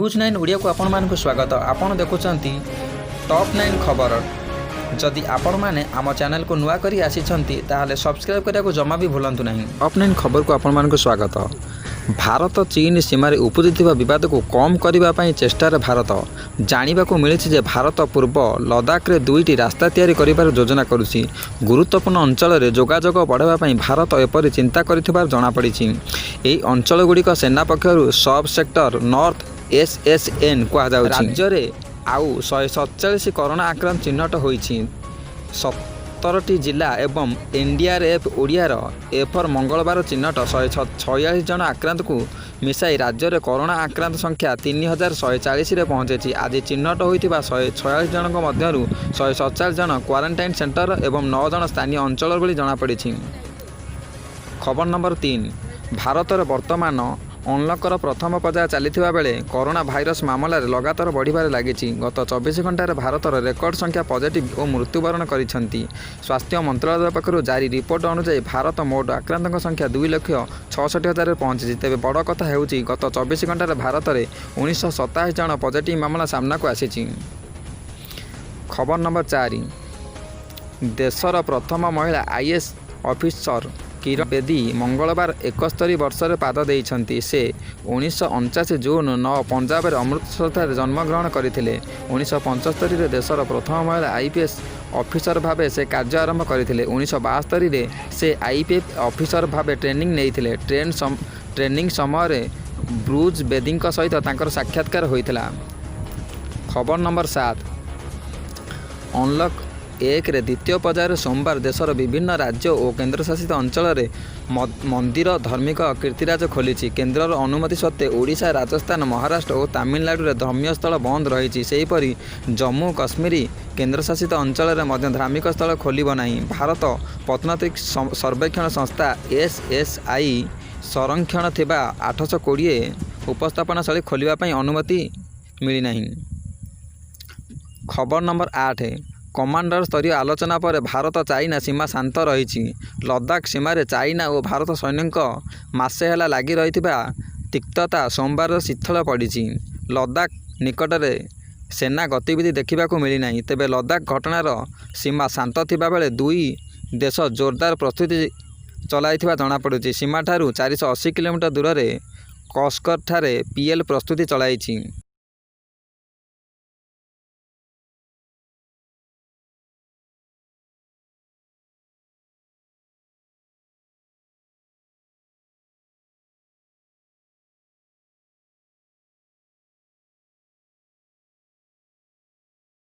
News nine ଓଡ଼ିଆକୁ ଆପଣମାନଙ୍କୁ ସ୍ୱାଗତ। ଆପଣ ଦେଖୁଛନ୍ତି ଟପ୍ ନାଇନ୍ ଖବର। ଯଦି ଆପଣମାନେ ଆମ ଚ୍ୟାନେଲକୁ ନୂଆ କରି ଆସିଛନ୍ତି, ତାହେଲେ ସବସ୍କ୍ରାଇବ୍ କରିବାକୁ ଜମା ବି ଭୁଲନ୍ତୁ ନାହିଁ। ଟପ୍ ନାଇନ୍ ଖବରକୁ ଆପଣମାନଙ୍କୁ ସ୍ୱାଗତ। ଭାରତ ଚୀନ ସୀମାରେ ଉପୁଜିଥିବା ବିବାଦକୁ କମ୍ କରିବା ପାଇଁ ଚେଷ୍ଟାରେ ଭାରତ। ଜାଣିବାକୁ ମିଳିଛି ଯେ ଭାରତ ପୂର୍ବ ଲଦାଖରେ ଦୁଇଟି ରାସ୍ତା ତିଆରି କରିବାର ଯୋଜନା କରୁଛି। ଗୁରୁତ୍ୱପୂର୍ଣ୍ଣ ଅଞ୍ଚଳରେ ଯୋଗାଯୋଗ ବଢ଼ାଇବା ପାଇଁ ଭାରତ ଏପରି ଚିନ୍ତା କରିଥିବାର ଜଣାପଡ଼ିଛି। ଏହି ଅଞ୍ଚଳଗୁଡ଼ିକ ସେନା ପକ୍ଷରୁ ସବ୍ ସେକ୍ଟର ନର୍ଥ, ଏସ୍ଏସ୍ଏନ୍ କୁହାଯାଉଛି। ରାଜ୍ୟରେ ଆଉ 147 କରୋନା ଆକ୍ରାନ୍ତ ଚିହ୍ନଟ ହୋଇଛି। 17ଟି ଜିଲ୍ଲା ଏବଂ ଏନ୍ଡିଆର୍ଏଫ୍, ଓଡିଆର ଏଫ୍ର ମଙ୍ଗଳବାର ଚିହ୍ନଟ 146 ଜଣ ଆକ୍ରାନ୍ତଙ୍କୁ ମିଶାଇ ରାଜ୍ୟରେ କରୋନା ଆକ୍ରାନ୍ତ ସଂଖ୍ୟା 3140ରେ ପହଞ୍ଚିଛି। ଆଜି ଚିହ୍ନଟ ହୋଇଥିବା 146 ଜଣଙ୍କ ମଧ୍ୟରୁ 147 ଜଣ କ୍ୱାରେଣ୍ଟାଇନ୍ ସେଣ୍ଟର ଏବଂ 9 ଜଣ ସ୍ଥାନୀୟ ଅଞ୍ଚଳର ବୋଲି ଜଣାପଡ଼ିଛି। ଖବର ନମ୍ବର 3। ଭାରତରେ ବର୍ତ୍ତମାନ ଅନଲକର ପ୍ରଥମ ପର୍ଯ୍ୟାୟ ଚାଲିଥିବା ବେଳେ କରୋନା ଭାଇରସ ମାମଲାରେ ଲଗାତାର ବଢ଼ିବାରେ ଲାଗିଛି। ଗତ 24 ଘଣ୍ଟାରେ ଭାରତର ରେକର୍ଡ ସଂଖ୍ୟା ପଜିଟିଭ୍ ଓ ମୃତ୍ୟୁବରଣ କରିଛନ୍ତି। ସ୍ୱାସ୍ଥ୍ୟ ମନ୍ତ୍ରାଳୟ ପକ୍ଷରୁ ଜାରି ରିପୋର୍ଟ ଅନୁଯାୟୀ ଭାରତ ମୋଟ ଆକ୍ରାନ୍ତଙ୍କ ସଂଖ୍ୟା 2,66,000ରେ ପହଞ୍ଚିଛି। ତେବେ ବଡ଼ କଥା ହେଉଛି, ଗତ 24 ଘଣ୍ଟାରେ ଭାରତରେ 1987 ଜଣ ପଜିଟିଭ୍ ମାମଲା ସାମ୍ନାକୁ ଆସିଛି। ଖବର ନମ୍ବର 4। ଦେଶର ପ୍ରଥମ ମହିଳା ଆଇଏଏସ୍ ଅଫିସର କିରଣ ବେଦୀ ମଙ୍ଗଳବାର 71 ବର୍ଷରେ ପାଦ ଦେଇଛନ୍ତି। ସେ 1949 ଜୁନ୍ 9 ପଞ୍ଜାବର ଅମୃତସରଠାରେ ଜନ୍ମଗ୍ରହଣ କରିଥିଲେ। 1975ରେ ଦେଶର ପ୍ରଥମ ମହିଳା ଆଇପିଏସ୍ ଅଫିସର ଭାବେ ସେ କାର୍ଯ୍ୟ ଆରମ୍ଭ କରିଥିଲେ। 1972ରେ ସେ ଆଇପିଏସ୍ ଅଫିସର ଭାବେ ଟ୍ରେନିଂ ନେଇଥିଲେ। ଟ୍ରେନିଂ ସମୟରେ ବ୍ରୁଜ ବେଦୀଙ୍କ ସହିତ ତାଙ୍କର ସାକ୍ଷାତକାର ହୋଇଥିଲା। ଖବର ନମ୍ବର 7। ଅନଲକ୍ 1ରେ ଦ୍ୱିତୀୟ ପର୍ଯ୍ୟାୟରେ ସୋମବାର ଦେଶର ବିଭିନ୍ନ ରାଜ୍ୟ ଓ କେନ୍ଦ୍ରଶାସିତ ଅଞ୍ଚଳରେ ମନ୍ଦିର, ଧାର୍ମିକ କୀର୍ତ୍ତିରାଜ ଖୋଲିଛି। କେନ୍ଦ୍ରର ଅନୁମତି ସତ୍ତ୍ୱେ ଓଡ଼ିଶା, ରାଜସ୍ଥାନ, ମହାରାଷ୍ଟ୍ର ଓ ତାମିଲନାଡୁରେ ଧର୍ମୀୟସ୍ଥଳ ବନ୍ଦ ରହିଛି। ସେହିପରି ଜମ୍ମୁ କଶ୍ମୀର କେନ୍ଦ୍ରଶାସିତ ଅଞ୍ଚଳରେ ମଧ୍ୟ ଧାର୍ମିକ ସ୍ଥଳ ଖୋଲିବ ନାହିଁ। ଭାରତ ପ୍ରତ୍ନତାତ୍ତ୍ୱିକ ସର୍ବେକ୍ଷଣ ସଂସ୍ଥା, ଏଏସ୍ଆଇ ସଂରକ୍ଷଣ ଥିବା 820 ଉପସ୍ଥାପନା ସ୍ଥଳୀ ଖୋଲିବା ପାଇଁ ଅନୁମତି ମିଳିନାହିଁ। ଖବର ନମ୍ବର 8। କମାଣ୍ଡର ସ୍ତରୀୟ ଆଲୋଚନା ପରେ ଭାରତ ଚାଇନା ସୀମା ଶାନ୍ତ ରହିଛି। ଲଦାଖ ସୀମାରେ ଚାଇନା ଓ ଭାରତ ସୈନ୍ୟଙ୍କ ମାସେ ହେଲା ଲାଗି ରହିଥିବା ତିକ୍ତତା ସୋମବାର ଶିଥିଳ ପଡ଼ିଛି। ଲଦାଖ ନିକଟରେ ସେନା ଗତିବିଧି ଦେଖିବାକୁ ମିଳିନାହିଁ। ତେବେ ଲଦାଖ ଘଟଣାର ସୀମା ଶାନ୍ତ ଥିବା ବେଳେ ଦୁଇ ଦେଶ ଜୋରଦାର ପ୍ରସ୍ତୁତି ଚଳାଇଥିବା ଜଣାପଡ଼ିଛି। ସୀମାଠାରୁ 480 କିଲୋମିଟର ଦୂରରେ କସ୍ଗରଠାରେ ପିଏଲ୍ ପ୍ରସ୍ତୁତି ଚଳାଇଛି।